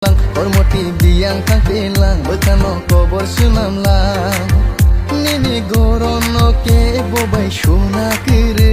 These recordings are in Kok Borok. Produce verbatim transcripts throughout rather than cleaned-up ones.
Kormoti biyang thang telang, bwkhano kobor swnam lang. Nini goron no kebo bai suna kwrwi.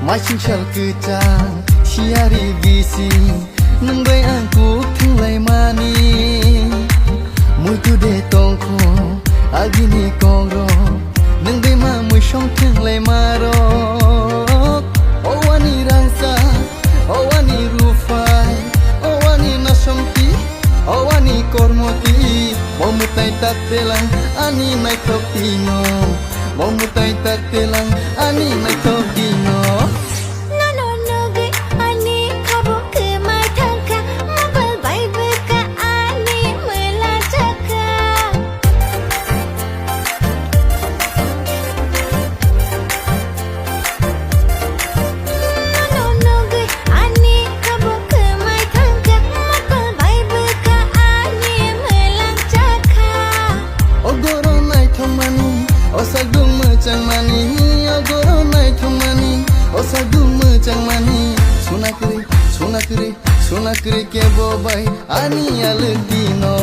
Maising sal kwchang, siyari bising, nwng bai ang kuk thwnglaimani. Muitu de tongkho, agini kokrok, nwng bai ma muisong thwnglaima rok. O ani rangsa, o ani ruphai, o ani nasomti, o ani kormoti, bo mwtai tak telang ani naithok tino, bo mwtai tak telang ani naithok tino. Nono nugwi ani khabuk kwmai thangkha, mobile bai bwkha ani mwla chakha. Nono nugwi ani khabuk kwmai thangkha, mobile bai bwkha ani mwla chakha. O goro naithokmani, o sakdung mwchangmani, o goro naithokmani, o sakdung mwchangmani. Suna kwrwi, suna kwrwi, suna kwrwi kebo bai ani alwk dino.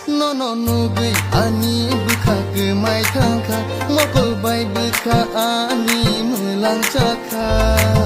Nono nugwi ani bwkha kwmai thangkha, mokol bai bwkha ani mwlang chakha.